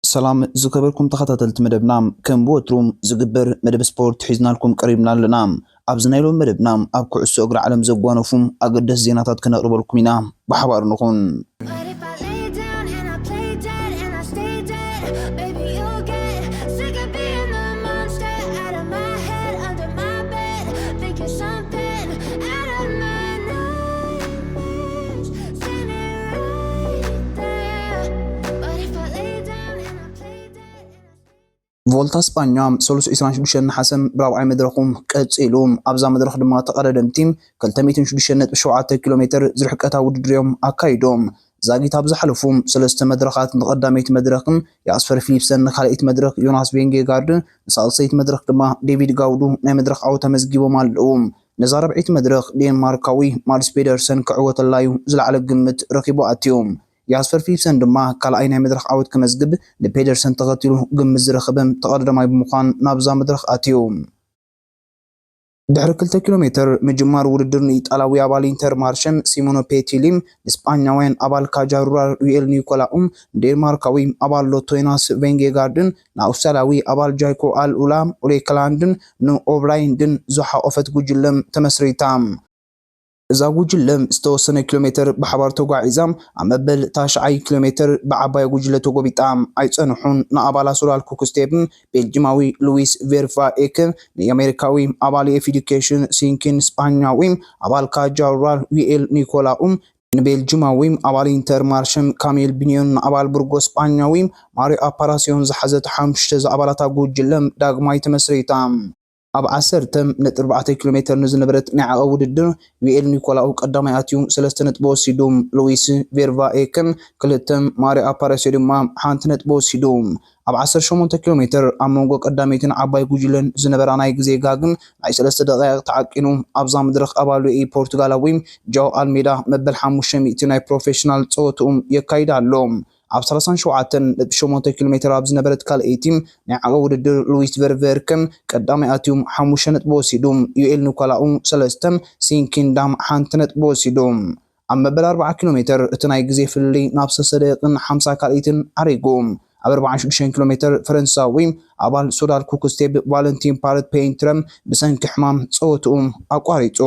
ሰላም ዝከበርኩም ተኸታተልቲ መደብና፣ ከም ብወትሩ ዝግበር መደብ ስፖርት ሒዝናልኩም ቀሪብና ኣለና። ኣብዚ ናይ ሎሚ መደብና ኣብ ኩዕሶ እግሪ ዓለም ዘጓነፉ ኣገደስቲ ዜናታት ክነቕርበልኩም ኢና። ብሓባር ንኹን። But if I lay down and I play dead and I stay dead, baby, you'll get sick of being the monster out of my head, under my bed, thinking something out of my nightmares, standing right there. But if I lay down and I play dead and I ቮልታ ስጳኛ ሰሉስ ዕስራን ሽዱሽተን ነሓሰ ብራብዓይ መድረኹ ቀጺሉ። ኣብዛ መድረኽ ድማ ተቐዳደምቲ ክልተ ሚእትን ሽዱሽተን ነጥቢ ሸውዓተ ኪሎ ሜትር ዝርሕቀታ ውድድር እዮም ኣካይዶም። ዛጊት ኣብ ዝሓለፉ ሰለስተ መድረኻት ንቐዳመይቲ መድረኽ ያስፐር ፊሊፕሰን፣ ንካልኣይቲ መድረኽ ዮናስ ቬንጌጋርድ፣ ንሳልሰይቲ መድረኽ ድማ ዴቪድ ጋውዱ ናይ መድረኽ ዓወት ኣመዝጊቦም ኣለዉ። ነዛ ራብዐይቲ መድረኽ ዴንማርካዊ ማድስ ፔደርሰን ክዕወተላ እዩ ዝለዓለ ግምት ረኺቡ ኣትዩ። ያስፐር ፊሊፕሰን ድማ ካልኣይ ናይ መድረኽ ዓወት ክመዝግብ፣ ንፔደርሰን ተኸቲሉ ግምት ዝረኸበ ተቐዳዳማይ ብምዃን ናብዛ መድረኽ ኣትዩ። ድሕሪ ክልተ ኪሎ ሜትር ምጅማር ውድድር ንኢጣልያዊ ኣባል ኢንተር ማርሸም ሲሞኖ ፔቲሊ፣ ንስጳኛውያን ኣባል ካጃ ሩራል ዩኤል ኒኮላኡም፣ ንዴንማርካዊ ኣባል ሎቶይናስ ቬንጌጋርድን ንኣውስትራልያዊ ኣባል ጃይኮ ኣል ኡላ ኦሌክላንድን ንኦብላይንድን ዝሓቖፈት ጉጅለ ተመስሪታ። እዛ ጉጅለ ዝተወሰነ ኪሎ ሜትር ብሓባር ተጓዒዛ፣ ኣብ መበል ታሽዓይ ኪሎ ሜትር ብዓባይ ጉጅለ ተጎቢጣ። ኣይጸንሑን። ንኣባላ ሶዳል ኩክስቴፕ ቤልጂማዊ ሉዊስ ቬርቫኤክ፣ ንኣሜሪካዊ ኣባል ኤፍ ኤዱኬሽን ሲንኪን ስጳኛዊ ኣባል ካጃ ሩራል ዩኤል ኒኮላኡ፣ ንቤልጂማዊ ኣባል ኢንተር ማርሸም ካሚል ቢንዮን፣ ንኣባል ብርጎ ስጳኛዊ ማሪዮ ኣፓራሲዮን ዝሓዘት ሓሙሽተ ዝኣባላታ ጉጅለ ዳግማይ ተመስሪታ። ኣብ ዓሰርተ ነጥቢ ኣርባዕተ ኪሎ ሜትር ንዝነበረት ናይ ዓቐብ ውድድር ዩኤል ኒኮላኡ ቀዳማይ ኣትዩ ሰለስተ ነጥቢ ወሲዱ። ሉዊስ ቬርቫኤክን ክልተ፣ ማሪዮ ኣፓራሲዮ ድማ ሓንቲ ነጥቢ ወሲዱ። ኣብ ዓሰርተ ሸሞንተ ኪሎ ሜትር ኣብ መንጎ ቀዳመይትን ዓባይ ጉጅለን ዝነበራ ናይ ግዜ ጋግን ናይ ሰለስተ ደቂቕ ተዓቂኑ። ኣብዛ መድረኽ ኣባል ዩኤኢ ፖርቱጋላዊ ጃው ኣልሜዳ መበል ሓሙሽተ ሚእቲ ናይ ፕሮፌሽናል ጸወትኡ የካይድ ኣሎ። ኣብ ሰላሳን ሸውዓተን ነጥቢ ሸሞንተ ኪሎ ሜትር ኣብ ዝነበረት ካልኣይቲ ናይ ዓቐብ ውድድር ሉዊስ ቨርቨርከ ቀዳማይ ኣትዩ ሓሙሽተ ነጥቢ ወሲዱ። ዩኤል ኒኮላኡ ሰለስተ፣ ሲንኪን ዳም ሓንቲ ነጥቢ ወሲዱ። ኣብ መበል ኣርብዓ ኪሎ ሜትር እቲ ናይ ግዜ ፍልልይ ናብ ሰለስተ ደቂቕን ሓምሳ ካልኢትን ዓሪጉ። ኣብ ኣርባዓን ሽዱሽተን ኪሎ ሜትር ፈረንሳዊ ኣባል ሶዳል ኩክስቴፕ ቫለንቲን ፓረት ፔይንትረ ብሰንኪ ሕማም ጸወትኡ ኣቋሪጹ።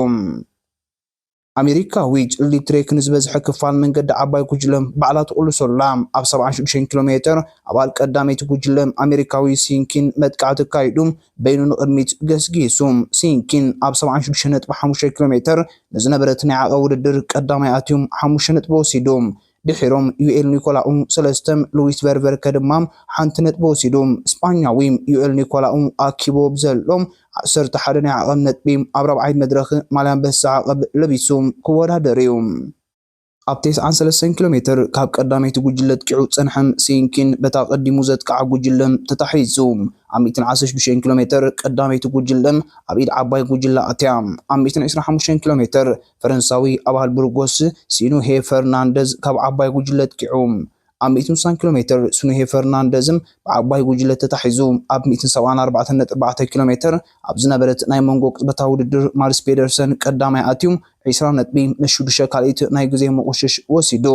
ኣሜሪካዊት ሊድ ትሬክ ንዝበዝሐ ክፋል መንገዲ ዓባይ ጉጅለ ባዕላ ትቕልሶላ። ኣብ ሰብዓን ሽዱሽተን ኪሎ ሜትር ኣባል ቀዳመይቲ ጉጅለ ኣሜሪካዊ ሲንኪን መጥቃዕቲ ኣካይዱ በይኑ ንቕድሚት ገስጊሱ። ሲንኪን ኣብ ሰብዓን ሽዱሽተን ነጥቢ ሓሙሽተ ኪሎ ሜትር ንዝነበረት ናይ ዓቐብ ውድድር ቀዳማይ ኣትዩ ሓሙሽተ ነጥቢ ወሲዱ። ድሒሮም ዩኤል ኒኮላኡ ሰለስተ፣ ሉዊስ ቨርቨርከ ድማ ሓንቲ ነጥቢ ወሲዱ። ስጳኛዊ ዩኤል ኒኮላኡ ኣኪቦ ብዘሎ ዓሰርተ ሓደ ናይ ዓቐብ ነጥቢ ኣብ ራብዓይ መድረኽ ማልያ ኣንበሳ ዓቐብ ለቢሱ ክወዳደር እዩ። ኣብ ተስዓን ሰለስተን ኪሎ ሜትር ካብ ቀዳመይቲ ጉጅለ ኣጥቂዑ ዝጸንሐ ሲንኪን በታ ቀዲሙ ዘጥቅዓ ጉጅለ ተታሒዙ። ኣብ ሚእትን ዓሰርተ ሽዱሽተን ኪሎ ሜትር ቀዳመይቲ ጉጅለ ኣብ ኢድ ዓባይ ጉጅለ ኣትያ። ኣብ ሚእትን ዕስራን ሓሙሽተን ኪሎ ሜትር ፈረንሳዊ ኣባል ብርጎስ ሲኑሄ ፈርናንደዝ ካብ ዓባይ ጉጅለ ኣጥቂዑ። ኣብ ሚእትን ስሳን ኪሎ ሜትር ሱኑሄ ፈርናንደዝም ብዓባይ ጉጅለ ተታሒዙ። ኣብ ሚእትን ሰብዓን ኣርባዕተን ነጥቢ ኣርባዕተ ኪሎ ሜትር ኣብ ዝነበረት ናይ መንጎ ቅጽበታዊ ውድድር ማርስ ፔደርሰን ቀዳማይ ኣትዩ ዕስራ ነጥቢ ምስ ሽዱሽተ ካልኢት ናይ ግዜ ምቑሽሽ ወሲዱ።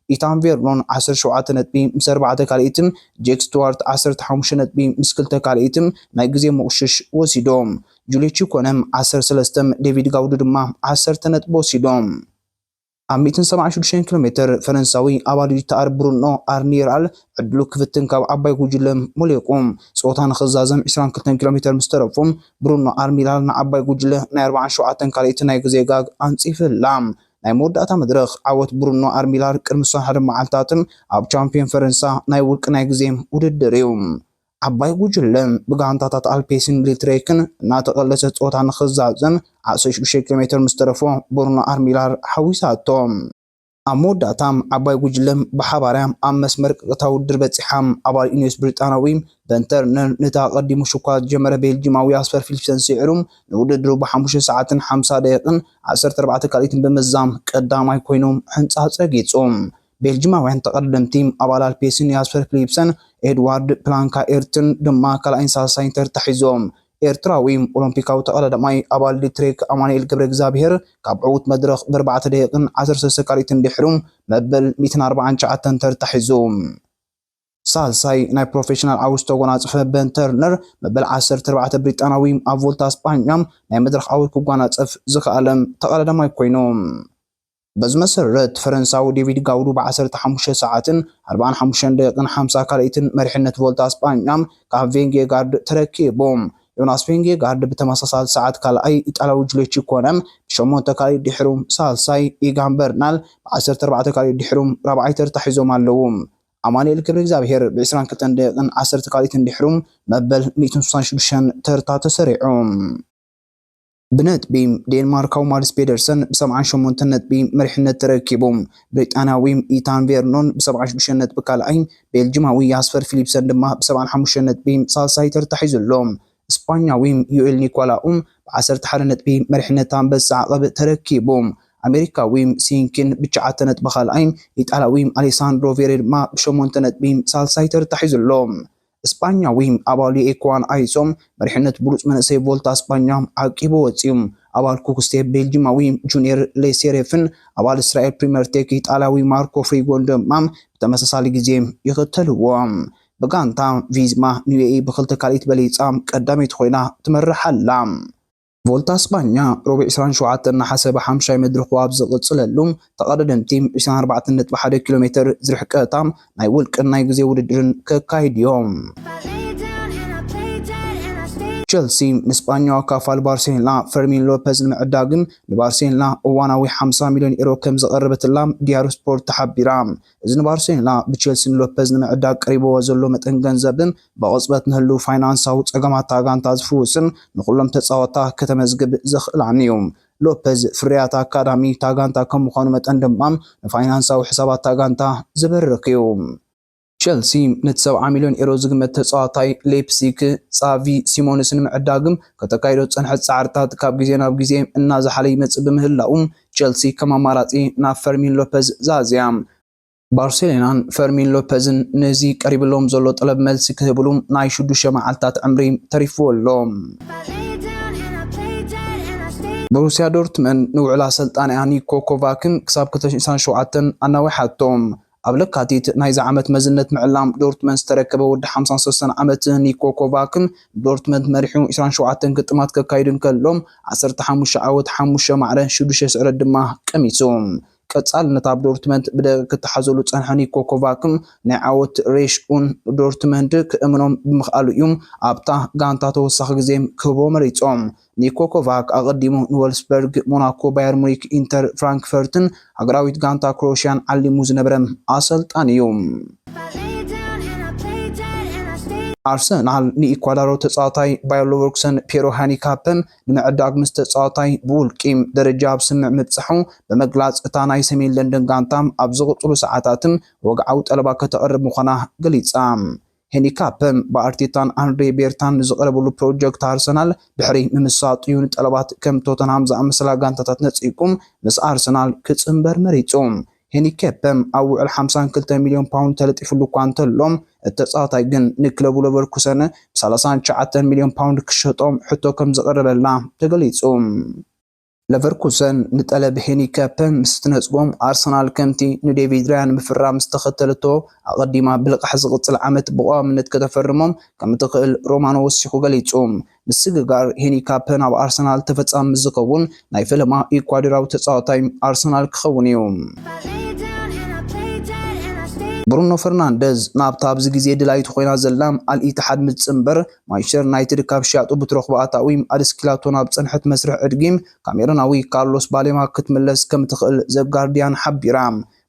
ኢታን ቬርኖን ዓሰርተ ሸውዓተ ነጥቢ ምስ ኣርባዕተ ካልኢትን ጄክ ስቱዋርት ዓሰርተ ሓሙሽተ ነጥቢ ምስ ክልተ ካልኢትን ናይ ግዜ ምቑሽሽ ወሲዶም። ጁልዮ ቺኮነም ዓሰርተ ሰለስተ፣ ዴቪድ ጋውዱ ድማ ዓሰርተ ነጥቢ ወሲዶም። ኣብ ሚእትን ሰብዓን ሽዱሽተን ኪሎ ሜትር ፈረንሳዊ ኣባል ዩታኣር ብሩኖ ኣርኒራል ዕድሉ ክፍትን ካብ ዓባይ ጉጅለ ሞሊቑ። ጸወታ ንኽዛዘም ዕስራን ክልተን ኪሎ ሜትር ምስ ተረፉ ብሩኖ ኣርሚራል ንዓባይ ጉጅለ ናይ ኣርባዓን ሸውዓተን ካልኢት ናይ ግዜ ጋግ ኣንጺፍላ። ናይ መወዳእታ መድረኽ ዓወት ብሩኖ ኣርሚራል ቅድሚ ሰሓሪ መዓልታትን ኣብ ቻምፒዮን ፈረንሳ ናይ ውልቂ ናይ ግዜ ውድድር እዩ። ዓባይ ጉጅለ ብጋንታታት ኣልፔሲን ሊትሬክን እናተቐለሰ ጸወታ ንኽዛዘም ዓሰርተ ሽዱሽተ ኪሎ ሜትር ምስ ተረፎ ብሩኖ ኣርሚላር ሓዊሳቶ። ኣብ መወዳእታ ዓባይ ጉጅለ ብሓባርያ ኣብ መስመር ቀጥታ ውድድር በጺሓ። ኣባል ኢኒዮስ ብሪጣናዊ በንተርነር ነቲ ኣቐዲሙ ሽኳ ዝጀመረ ቤልጂማዊ ኣስፐር ፊሊፕሰን ስዒሩ ንውድድሩ ብሓሙሽተ ሰዓትን ሓምሳ ደቂቕን ዓሰርተ ኣርባዕተ ካልኢትን ብምዛም ቀዳማይ ኮይኑ ሕንጻ ጸጊጹ። ቤልጂማውያን ተቐዳደምቲ ኣባል ኣልፔሲን ያስፐር ፊሊፕሰን፣ ኤድዋርድ ፕላንካ ኤርትን ድማ ካልኣይን ሳልሳይን ተርታ ሒዞም። ኤርትራዊ ኦሎምፒካዊ ተቐዳዳማይ ኣባል ሊትሬክ ኣማኑኤል ገብረ እግዚኣብሔር ካብ ዕዉት መድረኽ ብኣርባዕተ ደቂቕን ዓሰርተ ሰለስተ ካልኢትን ድሕሩ መበል ሚእትን ኣርባዓን ትሽዓተን ተርታ ሒዙ። ሳልሳይ ናይ ፕሮፌሽናል ዓወት ዝተጎናጸፈ በን ተርነር፣ መበል ዓሰርተ ኣርባዕተ ብሪጣናዊ ኣብ ቮልታ ስጳኛ ናይ መድረኽ ዓወት ክጓናጸፍ ዝኸኣለ ተቐዳዳማይ ኮይኑ። በዚ መሰረት ፈረንሳዊ ዴቪድ ጋውዱ ብ ዓሰርተ ሓሙሽተ ሰዓትን ኣርባዓን ሓሙሽተን ደቂቕን ሓምሳ ካልኢትን መሪሕነት ቮልታ ስጳኛ ካብ ቬንጌጋርድ ተረኪቡ። ዮናስ ቬንጌጋርድ ብተመሳሳሊ ሰዓት ካልኣይ፣ ኢጣልያዊ ጁልዮ ቺኮነ ብሸሞንተ ካልኢት ድሕሩ ሳልሳይ፣ ኢጋን በርናል ብ ዓሰርተ ኣርባዕተ ካልኢት ድሕሩ ራብዓይ ተርታ ሒዞም ኣለዉ። ኣማኑኤል ክብሪ እግዚኣብሔር ብ ዕስራን ክልተን ደቂቕን ዓሰርተ ካልኢትን ድሕሩ መበል ሚእትን ስሳን ሽዱሽተን ተርታ ተሰሪዑ። ብነጥቢ ዴንማርካዊ ማድስ ፔደርሰን ብ ሰብዓን ሸሞንተን ነጥቢ መሪሕነት ተረኪቡ። ብሪጣንያዊ ኢታን ቬርኖን ብ ሰብዓን ሽዱሽተን ነጥቢ ካልኣይ፣ ቤልጅማዊ ያስፐር ፊሊፕሰን ድማ ብ ሰብዓን ሓሙሽተን ነጥቢ ሳልሳይ ተርታ ሒዙ ኣሎ። ስጳኛዊ ዩኤል ኒኮላኡ ብ ዓሰርተ ሓደ ነጥቢ መሪሕነት ኣንበሳ ዓቐብ ተረኪቡ። ኣሜሪካዊ ሲንኪን ብ ትሽዓተ ነጥቢ ካልኣይ፣ ኢጣልያዊ ኣሌሳንድሮ ቬሬ ድማ ብ ሸሞንተ ነጥቢ ሳልሳይ ተርታ ሒዙ ኣሎ። ስጳኛዊ ኣባል ኤኮዋን ኣይሶ መሪሕነት ብሉጽ መንእሰይ ቮልታ ስጳኛ ዓቂቡ ወጺኡ። ኣባል ኩክስቴፕ ቤልጂማዊ ጁኒየር ሌሴሬፍን ኣባል እስራኤል ፕሪምየር ቴክ ኢጣልያዊ ማርኮ ፍሪጎን ድማ ብተመሳሳሊ ግዜ ይኽተልዎ። ብጋንታ ቪዝማ ንዩኤኢ ብኽልተ ካልኢት በሊጻ ቀዳመይቲ ኮይና ትመርሕ ኣላ። ቮልታ ስጳኛ ረቡዕ ዕስራን ሸውዓተን ነሓሰ ብሓምሻይ መድረኹ ኣብ ዝቕጽለሉ፣ ተቐዳደምቲ ዕስራን ኣርባዕተን ነጥቢ ሓደ ኪሎ ሜትር ዝርሕቀታ ናይ ውልቅን ናይ ግዜ ውድድርን ከካይዱ እዮም። ቸልሲ ንስጳኛዊ ካፋል ባርሴሎና ፈርሚን ሎፐዝ ንምዕዳግን ንባርሴሎና እዋናዊ ሓምሳ ሚልዮን ኤሮ ከም ዘቐረበትላ ዲያሪ ስፖርት ተሓቢራ። እዚ ንባርሴሎና ብቸልሲ ንሎፐዝ ንምዕዳግ ቀሪብዎ ዘሎ መጠን ገንዘብን ብቕጽበት ንህልው ፋይናንሳዊ ጸገማት እታ ጋንታ ዝፍውስን ንኹሎም ተጻወትታ ከተመዝግብ ዘኽእላን እዩ። ሎፐዝ ፍርያት ኣካዳሚ እታ ጋንታ ከም ምዃኑ መጠን ድማ ንፋይናንሳዊ ሕሳባት እታ ጋንታ ዝበርኽ እዩ። ቸልሲ ነቲ ሰብዓ ሚልዮን ኤሮ ዝግመት ተጻዋታይ ሌፕሲክ ጻቪ ሲሞንስ ንምዕዳግም ከተካይዶ ዝጸንሐት ጻዕርታት ካብ ግዜ ናብ ግዜ እናዝሓለ ይመጽእ ብምህላው፣ ቸልሲ ከም ኣማራጺ ናብ ፈርሚን ሎፐዝ ዝኣዝያ። ባርሴሎናን ፈርሚን ሎፐዝን ነዚ ቀሪብሎም ዘሎ ጠለብ መልሲ ክህብሉ ናይ ሽዱሽተ መዓልታት ዕምሪ ተሪፍዎ ኣሎ። ቦሩሲያ ዶርትመንድ ንውዕል ኣሰልጣኒኣ ኒኮ ኮቫክን ክሳብ ክልተ ሽሕን ዕስራን ሸውዓተን ኣናዊሓቶ። ኣብ ለካቲት ናይዚ ዓመት መዝነት ምዕላም ዶርትመንድ ዝተረከበ ወዲ ሓምሳን ሰለስተን ዓመት ኒኮ ኮቫክን ዶርትመንድ መሪሑ ዕስራን ሸውዓተን ግጥማት ከካይድ እንከሎ፣ ዓሰርተ ሓሙሽተ ዓወት፣ ሓሙሽተ ማዕረ፣ ሽዱሽተ ስዕረት ድማ ቀሚሱ። ቀጻልነት ኣብ ዶርትመንድ ብደቂ ክተሓዘሉ ዝጸንሐ ኒኮ ኮቫክ፣ ናይ ዓወት ሬሽኡን ዶርትመንድ ክእምኖም ብምኽኣሉ እዩ ኣብታ ጋንታ ተወሳኺ ግዜ ክህቦ መሪጾም። ኒኮ ኮቫክ ኣቐዲሙ ንወልፍስበርግ፣ ሞናኮ፣ ባየር ሙኒክ፣ ኢንተር ፍራንክፈርትን ሃገራዊት ጋንታ ክሮኤሽያን ዓሊሙ ዝነበረ ኣሰልጣኒ እዩ። ኣርሰናል ንኢኳዳሮ ተጻዋታይ ባየር ሌቨርኩሰን ፔሮ ሃኒካፐን ንምዕዳግ ምስ ተጻዋታይ ብውልቂ ደረጃ ኣብ ስምምዕ ምብጻሑ ብምግላጽ፣ እታ ናይ ሰሜን ለንደን ጋንታ ኣብ ዝቕጽሉ ሰዓታት ወግዓዊ ጠለባ ከተቕርብ ምዃና ገሊጻ። ሄኒካፐ ብኣርቴታን ኣንድሬ ቤርታን ንዝቐረበሉ ፕሮጀክት ኣርሰናል ድሕሪ ምምሳጡ እዩ ንጠለባት ከም ቶተንሃም ዝኣመሰላ ጋንታታት ነጺጉ ምስ ኣርሰናል ክጽንበር መሪጹ። ሄኒካፐ ኣብ ውዕል ሓምሳን ክልተ ሚልዮን ፓውንድ ተለጢፉሉ እኳ እንተሎ፣ እቲ ተጻዋታይ ግን ንክለቡ ሌቨርኩሰን ብ ሰላሳን ትሽዓተን ሚልዮን ፓውንድ ክሸጦ ሕቶ ከም ዝቐረበላ ተገሊጹ። ሌቨርኩሰን ንጠለብ ሄኒካፐ ምስ ትነጽጎም፣ ኣርሰናል ከምቲ ንዴቪድ ራያን ምፍራም ዝተኸተለቶ ኣቐዲማ ብልቓሕ ዝቕጽል ዓመት ብቐዋምነት ከተፈርሞም ከም እትኽእል ሮማኖ ወሲኹ ገሊጹ። ምስግጋር ሄኒካፐ ናብ ኣርሰናል ተፈጻሚ ምስ ዝኸውን፣ ናይ ፈለማ ኢኳዶራዊ ተጻዋታይ ኣርሰናል ክኸውን እዩ። ብሩኖ ፈርናንደዝ ናብታ ኣብዚ ግዜ ድላይቲ ኮይና ዘላ ኣል ኢትሓድ ምስ ዝጽንበር፣ ማንቸስተር ዩናይትድ ካብ ሽያጡ ብትረኽቦ ኣታዊ ኣደስኪላቶ ናብ ዝጸንሐት መስርሕ ዕድጊ ካሜሮናዊ ካርሎስ ባሌማ ክትምለስ ከም ትኽእል ዘጋርዲያን ሓቢራ።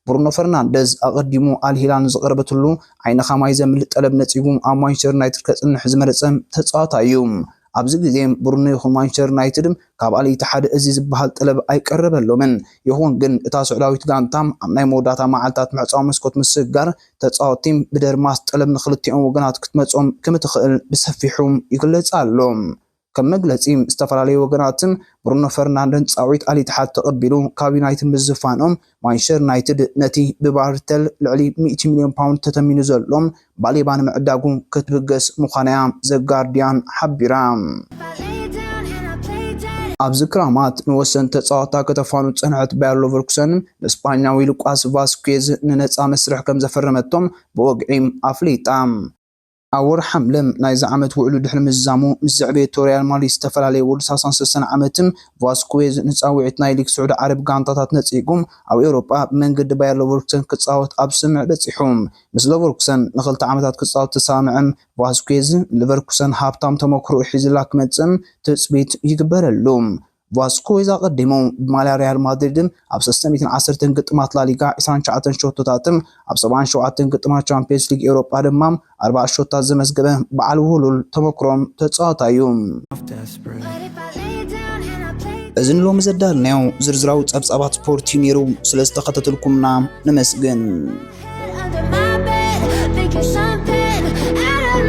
ብሩኖ ፈርናንደዝ ኣቐዲሙ ኣል ሂላል ንዝቐረበትሉ ዓይንኻ ማይ ዘምልእ ጠለብ ነጺጉ ኣብ ማንቸስተር ዩናይትድ ከጽንሕ ዝመረጸ ተጻዋታይ እዩ። ኣብዚ ግዜ ብሩኖ ይኹን ማንቸስተር ዩናይትድ ካብ ኣል ኢትሓድ እዚ ዝበሃል ጠለብ ኣይቀረበሎምን። ይኹን ግን እታ ስዑዳዊት ጋንታ ኣብ ናይ መወዳእታ መዓልታት ምዕጻው መስኮት ምስግጋር ተጻወትቲ ብደርማስ ጠለብ ንክልቲኦም ወገናት ክትመጾም ከም እትኽእል ብሰፊሑ ይግለጽ ኣሎ። ከም መግለጺ ዝተፈላለዩ ወገናትን ብሩኖ ፈርናንደን ጻውዒት ኣል ኢትሓድ ተቐቢሉ ካብ ዩናይትድ ምዝፋኖም፣ ማንቸስተር ዩናይትድ ነቲ ብባርተል ልዕሊ ሚእቲ ሚልዮን ፓውንድ ተተሚኑ ዘሎ ባሌባ ንምዕዳጉ ክትብገስ ምዃና'ያ ዘጋርዲያን ሓቢራ። ኣብዚ ክራማት ንወሰን ተጻዋታ ከተፋኑ ዝጸንሐት ባየር ሎቨርኩሰን ንስፓኛዊ ሉቃስ ቫስኩዝ ንነጻ መስርሕ ከም ዘፈረመቶም ብወግዒ ኣፍሊጣ። ኣብ ወርሒ ሓምለ ናይዚ ዓመት ውዕሉ ድሕሪ ምዝዛሙ ምስ ዘዕበየቶ ሪያል ማድሪድ ዝተፈላለየ ወዲ ሳሳን ሰሰን ዓመትን ቫስኩዝ ንጻውዒት ናይ ሊግ ስዑዲ ዓረብ ጋንታታት ነጺጉም ኣብ ኤውሮጳ ብመንገዲ ባየር ሎቨርኩሰን ክጻወት ኣብ ስምምዕ በጺሑ። ምስ ሎቨርኩሰን ንክልተ ዓመታት ክጻወት ተሳምዐም ቫስኩዝ ንሊቨርኩሰን ሃብታም ተመክሮ ሒዝላ ክመጽም ትጽቢት ይግበረሉ። ቫስኩዝ ኣቐዲሙ ብማልያ ሪያል ማድሪድን ኣብ ሰለስተ ሚእትን ዓሰርተን ግጥማት ላሊጋ ዕስራን ትሽዓተን ሸቶታትን ኣብ ሰብዓን ሸውዓተን ግጥማት ቻምፒየንስ ሊግ ኤውሮጳ ድማ ኣርባዓ ሸቶታት ዘመዝገበ በዓል ውህሉል ተመክሮም ተጻዋታይ እዩ። እዚ ንሎሚ ዘዳልናዮ ዝርዝራዊ ጸብጻባት ስፖርት እዩ ነይሩ። ስለ ዝተኸታተልኩምና ነመስግን።